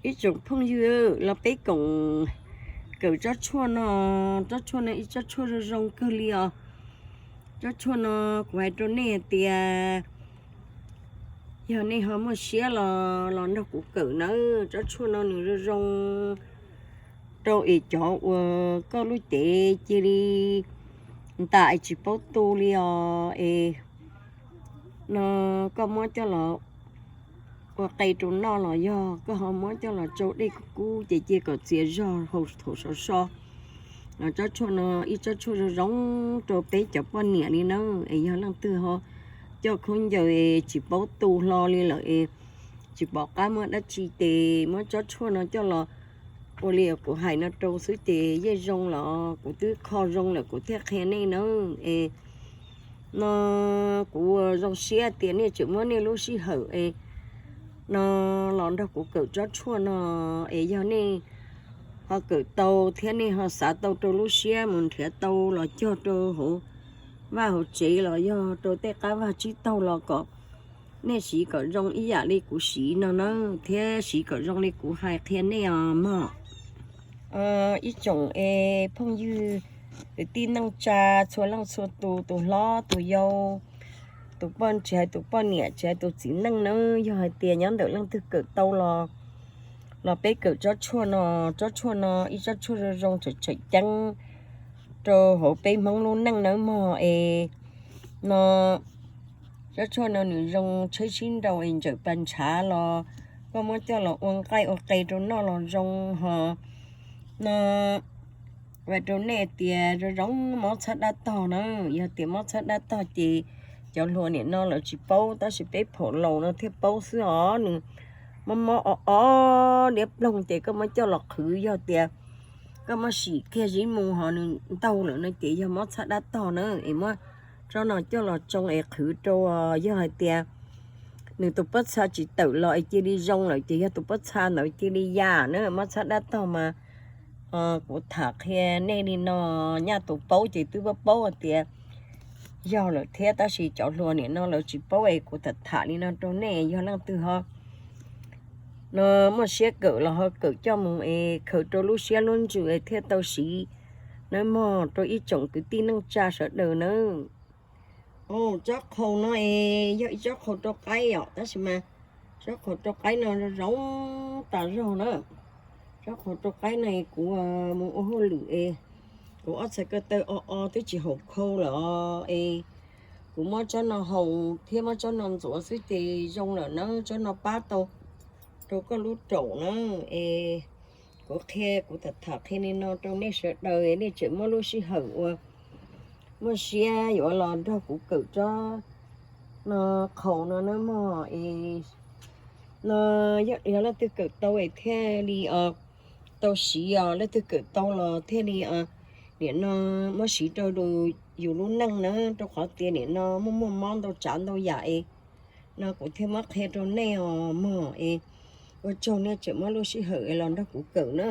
Ib tsoom phooj ywg, los peb koom kawm tsob tshuaj no. Tsob tshuaj no ib tsob tshuaj zoo zoo kawg li os. Tsob tshuaj no kuv hais rau nej hais tias yog nej ho muaj siab los los nrog kuv kawm nawb. Tsob tshuaj no nws zoo zoo rau es cov uas koj lub cev cia li ntas es tsis paub tu li os es no koj muab coj los ua qe rau noj los yog koj ho muab coj los tsau dej kub kub ces cia kom txias zog hau thaum sov so. Tsob tshuaj no ib tsob tshuaj zoo zoo rau peb cov poj niam li na. Es yog leej twg ho coj khaub ncaws es tsis paub tu hlo li lawm es tsis pom qab muab dab tsi ces muab tsob tshuaj no coj los ua li kuv hais no rau xwb ces yeej zoo los kuv twb kho zoo lawm kuv thiaj qhia nej na. Es no kuv zoo siab tias nej tseem muab nej lub sij hawm es no los nrog kuv kawm tsob tshuaj no. Es yog nej ho kawm tau thiab nej ho xav tau rau lub siab mus nrhiav tau los cog rau hauv vaj hauv tsev los yog rau tej qab vag tsib taug los kom nej siv kom zoo ib yam li kuv siv no na, thiab siv kom zoo li kuv hais qhia nej os mog. Ib tsoom es phooj ywg, kwv tij neej tsa, txhua leej txhua tus, tus hlob tus yau, tus poj, tsis hais tus poj niam tsis hais tus txiv neej na, yog hais tias nyob ntawm leej twg kawm tau los los peb kawm tsob tshuaj no. Tsob tshuaj no ib tsob tshuaj zoo zoo tseem tseem ceeb rau hauv peb Hmoob lub neej nawb mog. Es no tsob tshuaj no nws zoo tsheb sib nraus es ntsawm pas ntshav los koj muab coj los ua nqaij ua qe rau noj los zoo hos no. Vam rau nej tias zoo zoo mob txhab dab tog na. Yog tias mob txhab dab tog ces cov hluas nim no lawv tsis paub tab sis peb phaum laus no thiaj paub xwb os. Nws mob mob o o diab ploog ces koj muab coj los qhwv, yog tias koj muab sim kiag zib mu hos nws ntaug lawm no ces yog mob txhab dab tog na. Es muab tsob no coj los tsoo es qhwv rau, yog hais tias nws tus pob txha tsis tawm los es cia li zoo lawm ces yog tus pob txha ntawd cia li yam na. Mob txhab dab tog mas kuv tham qhia nej li no, nyaj tus paub ces twb paub paub hais tias yog lawm thiab tab sis cov hluas nim no lawv tsis paub es kuv tham tham li no rau nej. Yog leej twg ho no muaj siab kawm los ho kawm coj mus es khaws rau lub siab lub ntsws es thiaj tau siv nawb mog rau ib tsoom kwv tij neej tsa sawv daws nawb. Tsob qhaus no es yog ib tsob qhaus rau qaib os, tab sis mas tsob qhaus rau qaib no zoo tas zog na. Tsob qhaus rau qaib no kuv mus ua hauj lwm es kuv ob txhais ko taw o o twb tsis haum khau lawm os es kuv muab tsob no haus thiab muab tsob no ntxuav xwb ces zoo lawm na. Tsob no pab tau rau koj lub raum na. Es kuv qhia, kuv tham tham qhia li no rau nej sawv daws, nej tseem muaj lub sij hawm uas muaj siab yuav los nrog kuv kawm tsob no qhaus no nawb mog. Es no yog leej twg kawm tau es thiaj li tau siv os, leej twg kawm tau los thiaj li nim no muab siv rau yus lub neej na, rau qhov tias nim no muaj muaj mob ntau tsav ntau yam es no kuv thiaj muab qhia rau nej os mog. Es ua tsaug nej tseem muab lub sij hawm es los nrog kuv kawm na.